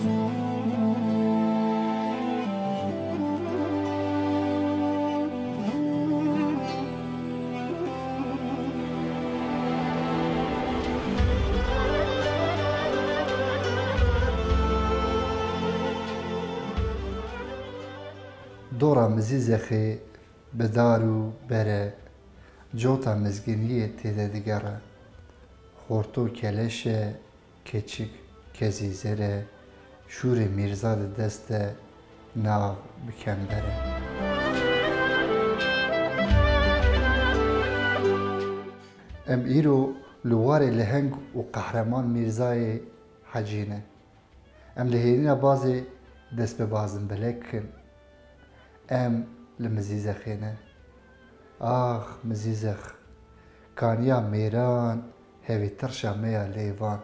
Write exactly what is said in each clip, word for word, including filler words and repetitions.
Dora Mizîzexê bi dar û bere, cota mizgîniyê tê de digere. Xorto keleş e, keçik kezîzer e, şûrê Mîrza di dest de, nav bi kember e. Em îro li warê leheng û qehreman Mîrzayê Hecî ne. Em li hênîna bazê dest bi bazin belek kin. Em li Mizîzexê ne. Ax Mizîzex, kaniya mêran hevî tirşa me ya lêvan.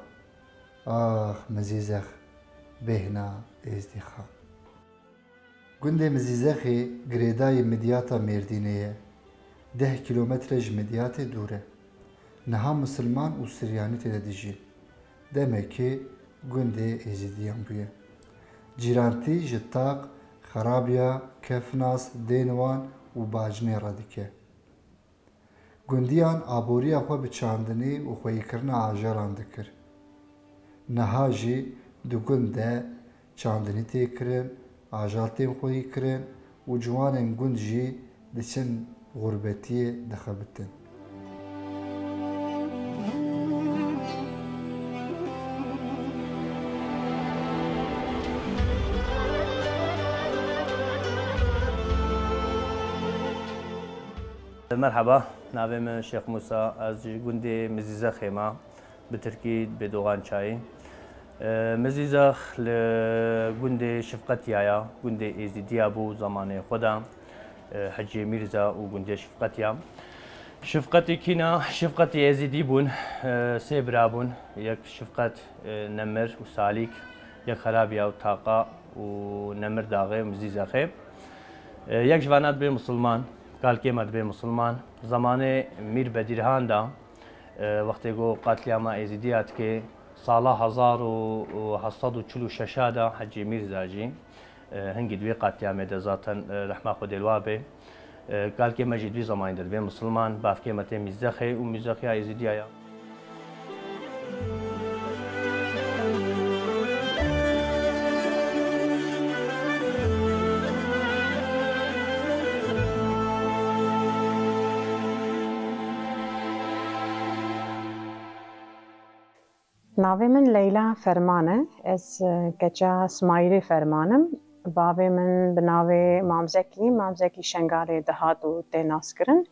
Ax Mizîzex, bêhna Êzdîxan. Gundê Mizîzexê girêdayî Midyata Mêrdînê ye. Deh kîlometre ji Midyatê dûr e. Niha misilman û siryanî tê de dijîn. Demekê gundê Êzîdiyan bûye. Cîrantî ji Taq, Xerabiya, Kefnas, Dênwan û Bacnê re dike. Gundiyan aboriya xwe bi çandinê û xweyîkirina ajalan dikir. Niha jî di gund de çandinî tê kirin, ajal tên xweyîkirin û ciwanên gund jî diçin xurbetiyê dixebitin. Merheba, navê min Şêx Mûsa, ez ji gundê Mizîzexê me, bi tirkî dibê Doğançayî. E, Mizîzex li gundê Şifqetiya ya, gundê Êzîdiya bû zamanê xwe de, e, Heciyê Mîrza û gundê Şifqetiya. Şifqetî kîna, Şifqetî Êzîdî bûn, e, sê bira bûn, yek Şifqet, e, Nemir û Salîk, yek Xerabiya û Taqa û Nemir Daxê û Mizîzexê. E, yek ji vana dibê misilman, kalkê me dibê misilman. Zamanê Mîr Bedîrhan de, e, wextê ku qatliyama Êzîdiya dike, sala hezar û heft sed û çil û şeş de Hecî Mîrza jî, e, hingî di wê qatliyamê de zaten, e, rehma Xwedê li wa be. E, kalkê me jî di vî zemanî de dibê misilman, bavkê me tê Mîzexê û Mîzexiya Êzîdiya ya. Navê min Leyla Ferman e. Ez, e, keça Simayîlê Ferman im. Bavê min bi navê Mam Zekî, Mam Zekî Şengalê dihat û tê naskirin.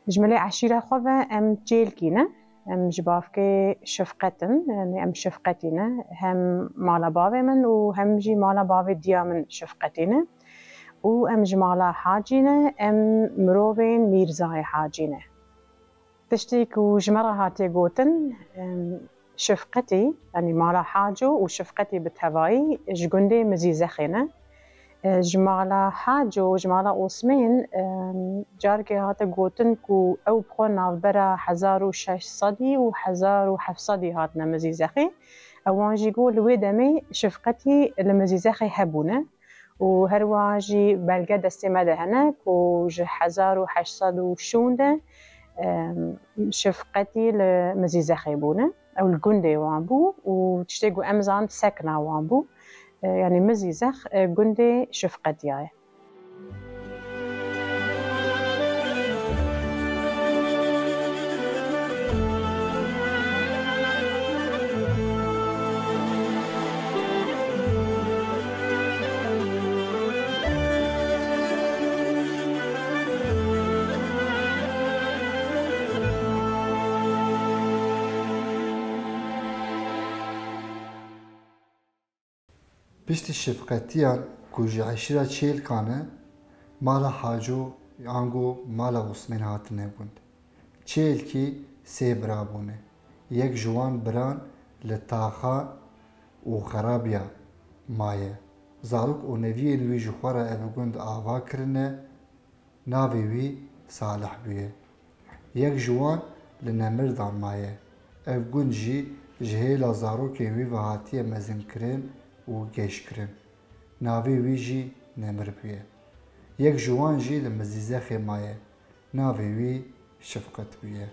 Ji milê eşîra xwe ve em çêlkî ne. Em ji bavkê Şifqet in, yanî em Şifqetî ne. Hem mala bavê min û hem jî mala bavê diya min Şifqetî ne. Û em ji mala Hacî ne, em mirovên Mîrzayê Hacî ne. Tiştê ku ji me re hatiye gotin, em, Şifqetî, yanî mala Haco û Şifqetî bi tevayî ji gundê Mizîzexê ne. E, ji mala Haco, ji mala Osmên, em, carekê hate gotin ku ew bi xwe navbera hezar û şeş sedî û hezar û heft sedî hatine Mizîzexê. Ewan jî got li wê demê Şifqetî li Mizîzexê hebûne. Û her wiha jî belge destê me de hene ku ji hezar û heşt sed û şûn de, em, Şifqetî li Mizîzexê bûne. Ew li gundê wan bû û tiştê ku em zan sekna wan bû. E, yanî Mizîzex, e, gundê Şifqetiya ye. Piştî Şifqetiyan ku ji eşîra Çêlkan e, mala Haco ango mala Osmên hatine gund. Çêlkî sê bira bûne. Yek ji wan biran li Taxa û Xerabiya maye. Zarok û neviyên wî ji xwe re ev gund ava kirine. Navê wî Salih bûye. Yek ji wan li Nemirdan maye. Ev gund jî ji hêla zarokên wî ve hatiye mezinkirin û geş kirin. Navê wî jî Nemir bûye. Yek ji wan jî li Mizîzexê maye. Navê wî Şifqet bûye.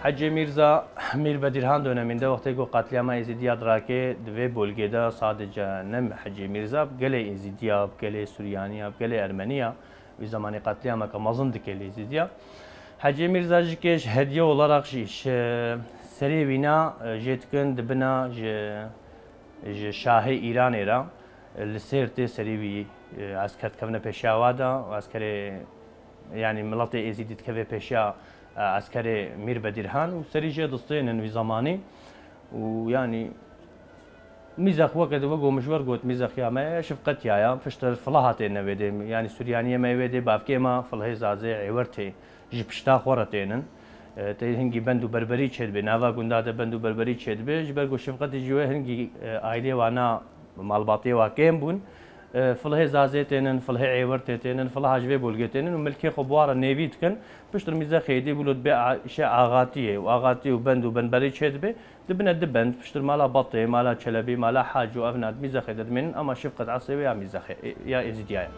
Hecê Mîrza, Mîr Bedirhan döneminde wextê ku qetlîama Êzîdiya dirake, di vê bolgê de sadece ne Hecê Mîrza, bi gelê Êzîdiya, bi gelê Suryaniya, bi gelê Ermeniya, wî zamanî qetlîameke mezin dike li Êzîdiya. Hecê Mîrza jî ke ji hediye olarak jî ji serê wîna, e, jê dikin, dibina ji, ji şahê Îranê re, e, li Sêrtê serê wî, e, esker dikevine pêşiya wa de, û eskerê, yanî miletê Êzîdî dikeve pêşiya, e, eskerê Mîr Bedirhan û serî jê distênin wî zamanî. Û yanî Mîzex weke di wego min ji we re got, Mîzexiya me Şifqetiya ya, piştre Filiha têne wê dê, yanî Suryaniyê me wê dê, bavkê me Filihê Zazê Êwertê ji pişta xwe re tênin. E, tê hingî bend û berberî çêdibe, nava gunda de bend û berberî çêdibe, ji ber ku Şifqetî ji wê hingî, e, aîlê wana malbatê wa kêm bûn. E, Filihê Zazê tênin, Filihê Êwertê tênin, Filiha ji vê bolgê tênin û milkê xwe bi wa re nêvî dikin. Piştre Mîzexê dî bûlo dibe a-, şe axatiyê û axatî û bend û benberî çêdibe. Dibine du bend, piştre mala Batê, mala Çelebî, mala Hacî û evna di Mîzexê de dimênin, ama Şifqet esê wê ya Mîzexê, ya Êzîdiya ye.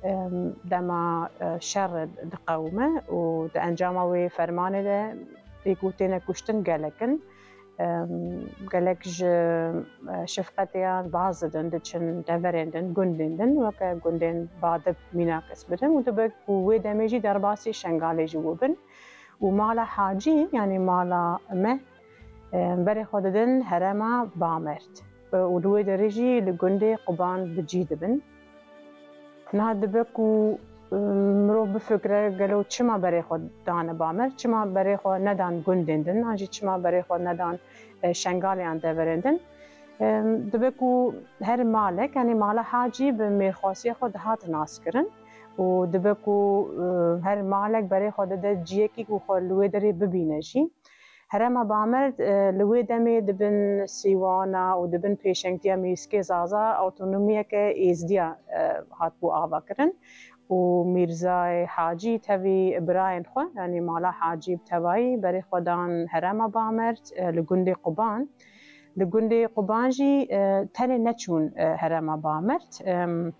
Em, dema, e, şer diqewime û di encama wê fermanê de ê ku têne kuştin gelek in. Em, gelek ji, e, Şefqetiyan baz didin, diçin deverên din, gundên din, weke gundên Badib mînak ez bidim û dibe ku wê demê jî derbasî Şengalê jî bûbin. Û mala Hacî, yanî mala me, e, berê xwe didin herêma Bamerd. E, û li wê derê jî li gundê Quban bi cî dibin. Niha dibe ku, e, mirov bifikire, gelo çima berê xwe dane Bamerd, çima berê xwe nedan gundên din, an jî çima berê xwe nedan, e, Şengalê an deverên din? E, dibe ku her malek, yanî mala Hacî bi mêrxasiya xwe dihat naskirin û dibe ku, e, her malek berê xwe dide ciyekî ku xwe li wê derê bibîne jî. Herêma Bamerd, e, li wê demê di bin sîwana û di bin pêşengtiya Mîrskê Zaza awtonomiyeke êzdiya, e, hatbû avakirin û Mîrzayê Hacî tevî birayên xwe, yanî mala Hacî bi tevayî berê xwe dan herêma Bamerd, e, li gundê Quban. Li gundê Quban jî, e, tenê neçûn, e, herêma Bamerd. Em,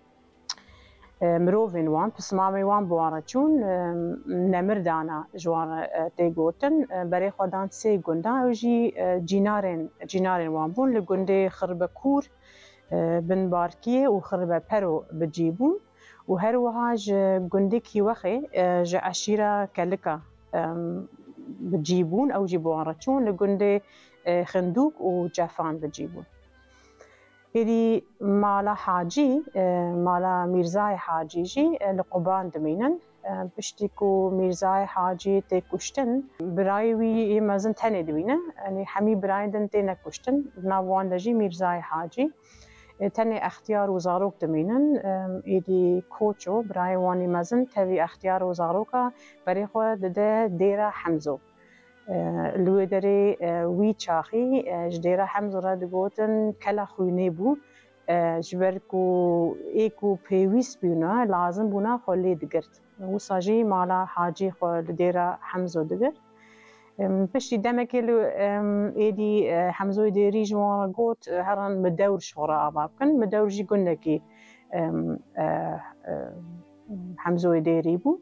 e, mirovên wan, pismamê wan bi wan re çûn, e, nemir dana ji wan re, e, tê gotin. E, berê xwe dan sê gundan, ew jî, e, cînarên, cînarên wan bûn. Li gundê Xirbekûr, e, Bin Barkiyê û Xirbepero bi cî bûn û her wiha ji gundê Kîwexê, e, ji eşîra Kelika, e, bi cî bûn, ew jî bi wan re çûn. Li gundê, e, Xindûk û Cefan bi cî bûn. Êdî mala Hacî, e, mala Mîrzayê Hacî jî, e, li Quban dimînin. E, piştî ku Mîrzayê Hacî tê kuştin, birayê wî yê mezin tenê dimîne. Yanî hemî birayên din têne kuştin. Di nav wan de jî Mîrzayê Hacî. E, tenê extiyar û zarok dimînin. E, êdî Koço, birayê wan yê mezin, tevî extiyar û zaroka berê xwe dide Dêra Hemzo. E, li wê derê, e, wî çaxî, e, ji Dêra Hemzo re digotin kela xwînê bû. E, ji ber ku ê ku pêwîst bûna, lazim bûna xwe lê digirt. Wisa jî mala Hacî xwe li Dêra Hemzo digirt. Em, piştî demekê li, em, êdî, e, Hemzoyê Dêrî ji wan re got, e, herin Midewr ji xwe re ava bikin. Midewr jî gundekî, em, e, e, Hemzoyê Dêrî bû.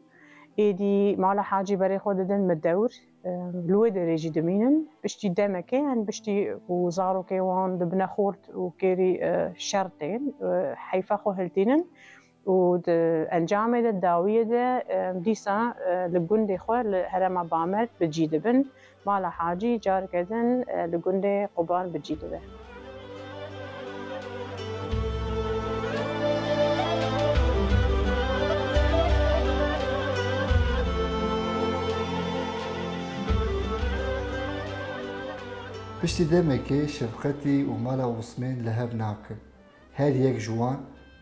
Êdî mala Hacî berê xwe didin Midewr. E, li wê derê jî dimînin. Piştî demekê, yanî piştî ku zarokê wan dibine xort û kêrî, e, şer tên, e, heyfa xwe hiltînin û di encamê de, dawiyê de, e, dîsa, e, li gundê xwe li herêma Bamerd bi cî dibin. Mala Hacî careke din, e, li gundê Quban bi cî dibe. Piştî demekê Şefqetî û mala Osmên li hev nakin. Her yek ji wan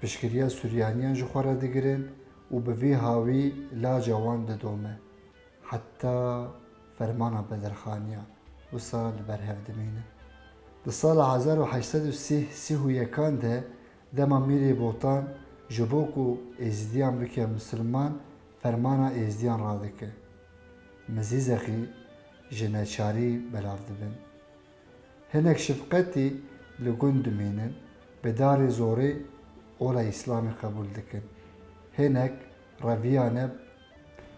Piştgiriya Suryaniyan ji xwe re digirin û bi vî hawî laca wan didome. Heta fermana Bedirxaniyan wisa li ber hev dimînin. Di sala hezar û heşt sed û sî, sî û yekan de dema Mîrê Botan ji bo ku Êzidiyan bike misilman, fermana Êzidiyan radike. Mizîzexî ji neçarî belav dibin. Hinek şifqetî li gund dimînin, bi darê zorê ola Îslamê qebûl dikin. Hinek reviyane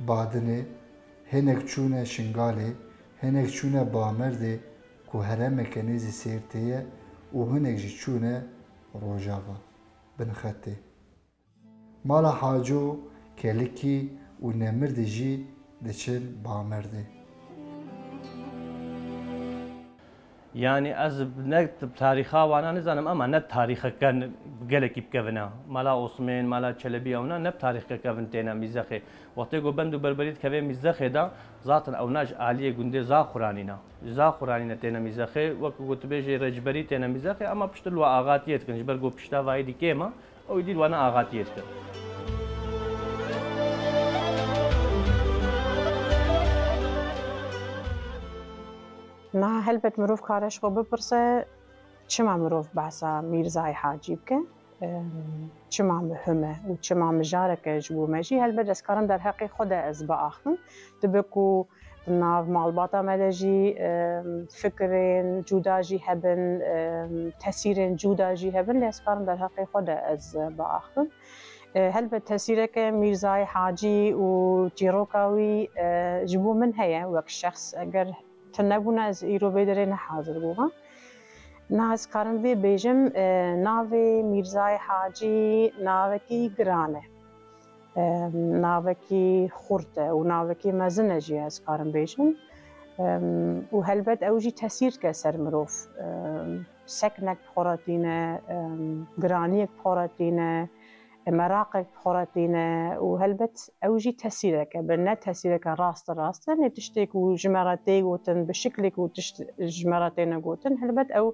Badinê, hinek çûne Şingalê, hinek çûne Bamerdê ku herêmeke nêzî Sêrtê ye û hinek jî çûne Rojava, Binxetê. Mala Haco, Kelikî û Nemirdî jî diçin Bamerdê. Yanî ez ne tarîxa wana nizanim, ama ne tarîxeke gelekî bikevine. Mala Osmên, Mala Çelebî, ewna ne bi tarîxke kevin têne Mîzexê. Wextê ku bend û berberî dikeve Mîzexê de, zaten ewna ji aliyê gundê Zaxuranî ne. Ji Zaxuranî ne têne Mîzexê. Wek ku tu bêjî rêcberî têne Mîzexê, ama piştil wa axatiyê dikin. Ji ber ku pişta vayî dî kêm e, ew dî wana axatiyê dikin. Niha helbet mirov kare ji xwe bipirse, çima mirov behsa Mîrzayê Hacî bike? Em, çima muhim e û çima mijarek e ji bo me jî? Helbet ez karim derheqê xwe de ez biaxivim. Dibe ku di nav malbata me de jî, em, fikirên cuda jî hebin, em, tesîrên cuda jî hebin, lê ez karim derheqê xwe de ez biaxivim. E, helbet tesîreke Mîrzayê Hacî û çîroka wî, e, ji bo min heye wek şexs. Eger tune bûna, ez îro vê derê ne hazir bûma. Niha ez karim vê bêjim, e, navê Mîrzayê Hacî navekî giran e. E, navekî xurt e û navekî mezin e jî, ez karim bêjim. E, û helbet ew jî tesîr dike ser mirov. E, seknek bi xwe re tîne, e, giraniyek bi xwe re tîne, meraqek bi xwe re tîne û helbet ew jî tesîrek e. Bi ne tesîreke rast rast e, lê tiştê ku ji me re tê gotin, bi şiklê ku tişt ji me re têne gotin, helbet ew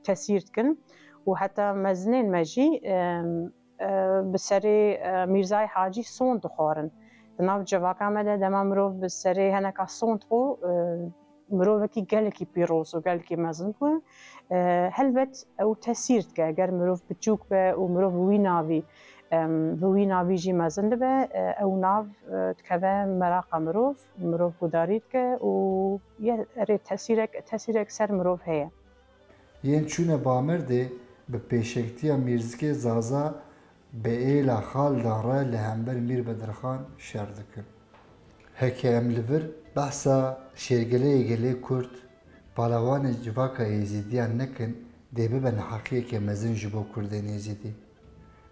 tesîr dikin û heta mezinên me jî, em, e, bi serê, e, Mîrzayê Hacî sond dixwarin. Di nav civaka me de dema mirov bi serê heneka sond xwe, e, mirovekî gelekî pîroz û gelekî mezin bû. E, helbet ew tesîr dike. Eger mirov biçûk be û mirov bi wî navî, em, bi wî navî jî mezin dibe, e, ew nav, e, dikeve meraqa mirov, mirov gudarî dike û ye, erê tesîrek, tesîrek ser mirov heye. Yên çûne Bamerdê bi pêşengtiya Mîrzikê Zaza bi êla xal dan re li hember Mîr Bedirxan şer dikin. Heke em li vir behsa şêrgeleyê gelê Kurd, palewanê civaka Êzîdiyan nekin, dê bibe neheqiyeke mezin ji bo Kurdên Êzîdî.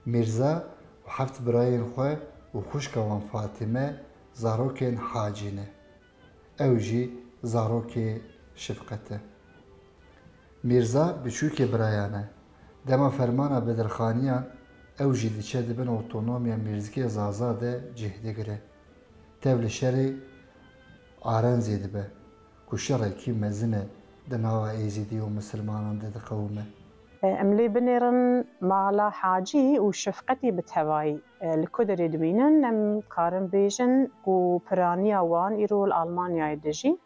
Mîrza û heft birayên xwe û xwişka wan Fatîme zarokên Hacî ne. Ew jî zarokê Şifqet e. Mîrza biçûkê birayan e. Dema fermana Bedirxaniyan, ew jî diçe di bin otonomiya Mîrzikê Zaza de cih digire. Tev li şerê Arenzê dibe, ku şerekî mezin e di nava Êzîdî û Misilmanan de diqewime. Em lê binêrin mala Hacî û Şifqetî bi tevayî, e, li ku derê dimînin? Em karin bêjin ku piraniya wan îro li Almanyayê dijî.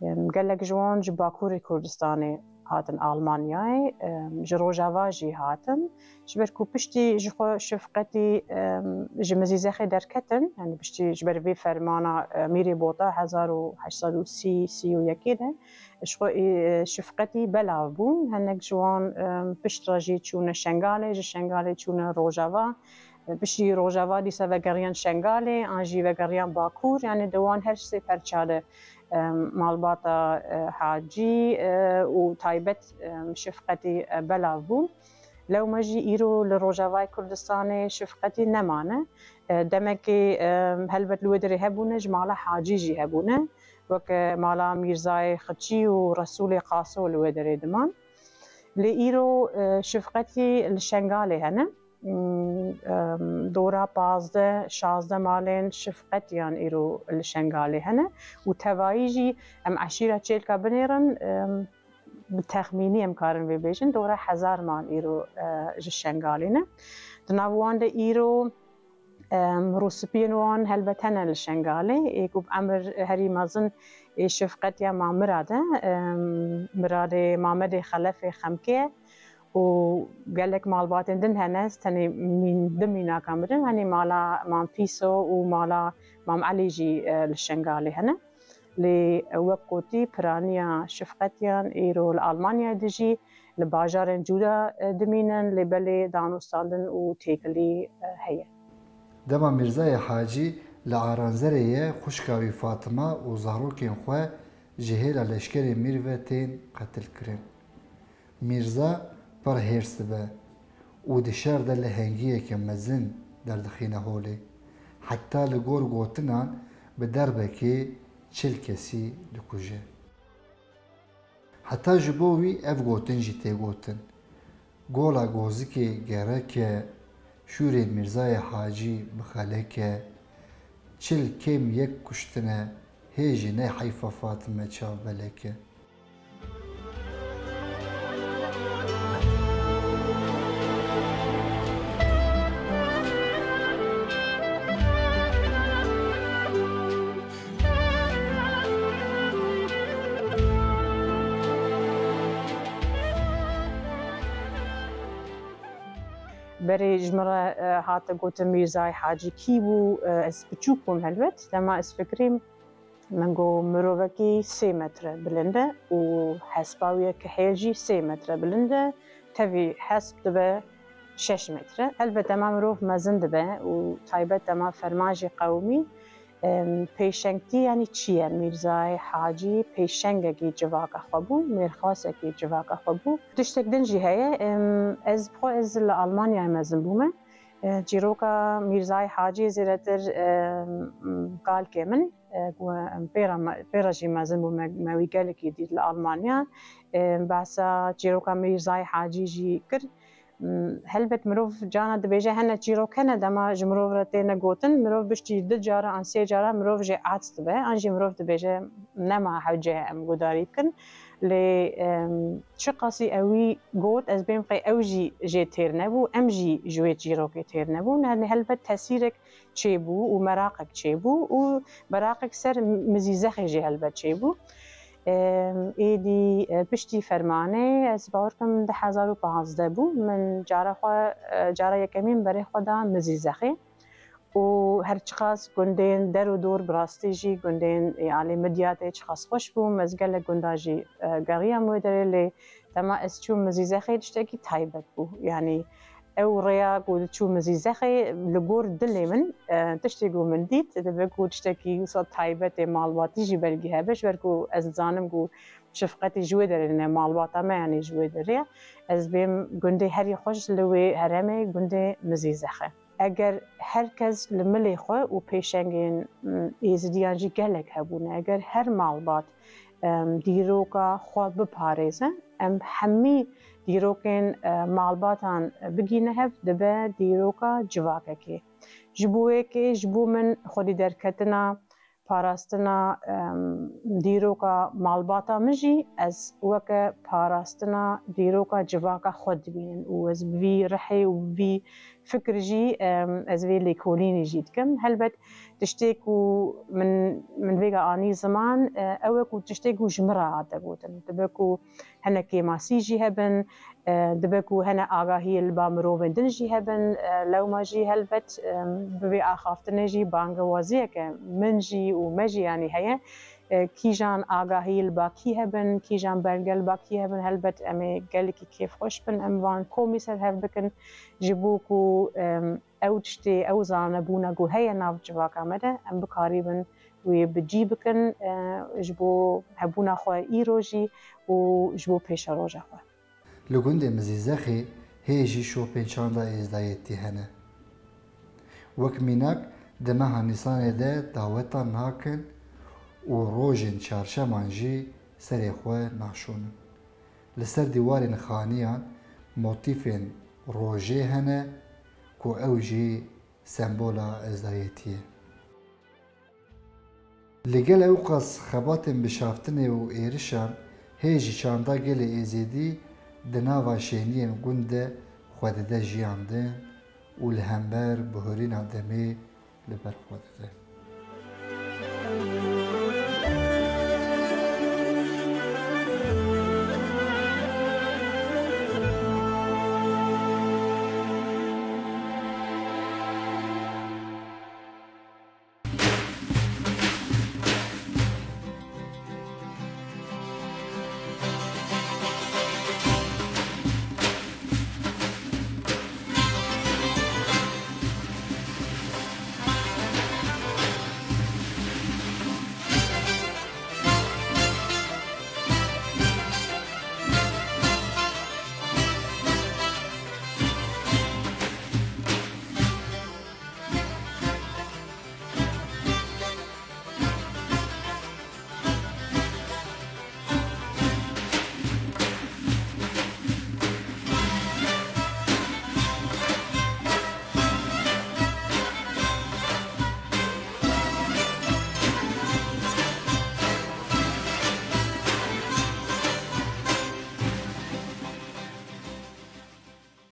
Em, gelek ji wan ji Bakurê Kurdistanê hatin Almanyayê, em, ji Rojava jî hatin. Ji ber ku piştî ji xwe Şifqetî, em, ji Mizîzexê derketin, yanî piştî ji ber vê fermana, e, Mîrê Bota hezar û heşt sed û sî, sî û yekê de, ji xwe, e, Şifqetî belav bûn. Hinek ji wan, em, pişt re jî çûne Şengalê, ji Şengalê çûne Rojava. Piştî Rojava dîsa vegeriyan Şengalê, an jî vegeriyan Bakur, yanî di wan her sê perça de, em, malbata, e, Hacî, e, û taybet, em, Şifqetî, e, belav bûn. Lewma jî îro li Rojavayê Kurdistanê Şifqetî nemane. E, demekê, em, helbet li wê derê hebûne, ji mala Hacî jî hebûne. Weke mala Mîrzayê Xiçî û Resûlê Qaso li wê derê diman. Lê îro, e, Şifqetî li Şengalê hene. Em, em, dora pazdeh, şazdeh malên Şifqetiyan îro li Şengalê hene û tevayî jî em eşîra Çêlka binêrin, em, bi texmînî em karin vê bêjin, dora hezar mal îro, e, ji Şengalê ne. Di nav wan de îro, em, rûspiyên wan helbet hene li Şengalê. Ê ku bi emir herî mezin ê Şefqet ya Mamira de, em, miradê Mamedê Xelefê Xemkê ye û gelek malbatên din hene, tenê mîn-, du mînaka mirin, henî mala Mam Pîso û mala Mam Elî jî, e, li Şengalê hene. Lê wek gotî, piraniya Şefqetiyan îro li Almanyayê dijî, li bajarên cuda, e, dimînin, lê belê danûstandin û têkilî, e, heye. Dema Mîrzayê Hacî li Aranzerê ye, xwişka wî Fatima û zarokên xwe ji hêla leşkerê Mîr ve tên qetilkirin. Mîrza pir hêrs dibe û di şer de lehengiyeke mezin derdixîne holê. Heta li gor gotinan bi derbekê çil kesî dikuje. Heta ji bo wî ev gotin jî tê gotin: Gola gozikê gerek e, şûrê Mîrzayê Hacî bi xelek e, çil kêm yek kuştine, hê jî ne heyfa Fatime çav belek e. Berê ji min re, e, hate gotin Mîrzayê Hacî kî bû? E, ez piçûk bûm helbet. Dema ez fikirîm, min got mirovekî sê metre bilind e û hespa wî ye kihêl jî sê metre bilind e. Tevî hesp dibe şeş metre. Helbet dema mirov mezin dibe û taybet dema ferman jî qewimî, em, pêşengtî, yanî çi ye? Mîrzayê Hacî pêşengekî civaka xwe bû, mêrxasekî civaka xwe bû. Tiştek din jî heye, em, ez bi xwe ez li Almanyayê mezin bûme. E, çîroka Mîrzayê Hacî zêdetir, em, kalkê min, e, ku em pê re me-, pê re jî mezin bû, me, me wî gelekî dît li Almanya. E, behsa çîroka Mîrzayê Hacî jî kir. M, helbet mirov cana dibêje, hene çîrok hene, dema ji mirov re têne gotin, mirov biştî du cara an sê cara mirov jê aciz dibe, an jî mirov dibêje, nema hewce em gudarî bikin. Lê, em, çiqasî ewî got, ez bêm qey ew jî jê têr nebû, em jî ji wê çîrokê têr nebûn. Yanî helbet tesîrek çêbû û meraqek çêbû û meraqek ser Mizîzexê jî helbet çêbû. Em, êdî, e, piştî fermanê, ez bawer kim du hezar û pazdeh bû, min cara xwe, e, cara yekemîn berê xwe da Mizîzexê. Û her çiqas gundên der û dor bi rastî jî gundên ê alî Midyatê çiqas xweş bû. Ez gelek gunda jî, e, geriyam wê derê, lê dema ez çûm Mizîzexê tiştekî taybet bû. Yanî ew rêya ku diçû Mizîzexê li gor dilê min, e, tiştê ku min dît, dibe ku tiştekî wisa taybetê malbatî jî belkî hebe, ji ber ku ez dizanim ku Şefqetî ji wê derê ne malbata me, yanî ji wê derê ye. Ez bêm gundê herî xweş li wê herêmê gundê Mizîzex e. Eger her kes li milê xwe û pêşengên, m, êzidiyan jî gelek hebûne, eger her malbat, em, dîroka xwe biparêze, em hemî dîrokên, e, malbatan bigîne hev, dibe dîroka civakekê. Ji bo wê yekê ji bo min xwedî derketina parastina, em, dîroka malbata min jî ez weke parastina dîroka civaka xwe dibînim û ez bi vî rihê û bi vî fikir jî, em, ez vê lêkolînê jî dikim. Helbet tiştê ku min, min vêga anî ziman, e, ew e ku tiştê ku ji min re hate gotin. Dibe ku hene kêmasî jî hebin, e, dibe ku hene agahiyê li ba mirovên din jî hebin, e, lewma jî helbet, e, bi vê axaftinê jî bangewaziyeke min jî û me jî yanî heye. E, kîjan agahî li ba kî hebin, kîjan belge li ba kî hebin, helbet em ê gelekî kêfxweş bin, em van komî ser hev bikin, ji bo ku, e, ew tiştê, ew zanebûna ku heye nav civaka me de, em bikarîbin wê bi cî bikin, e, ji bo hebûna xwe îro jî û ji bo pêşeroja xwe. Li gundê Mizîzexê hê jî şopên çanda êzdayetî hene. Wek mînak, di meha Nîsanê de dawetan nakin û rojên çarşeman jî serê xwe naşonin. Li ser dîwarên xaniyan motîfên rojê hene ku ew jî sembola êzdayetî ye. Li gel ewqas xebatên bişaftinê û êrişan, hê jî çanda gelê Êzidî di nava şêniyên gund de xwe dide jiyandin û li hember bihurîna demê li ber xwe dide.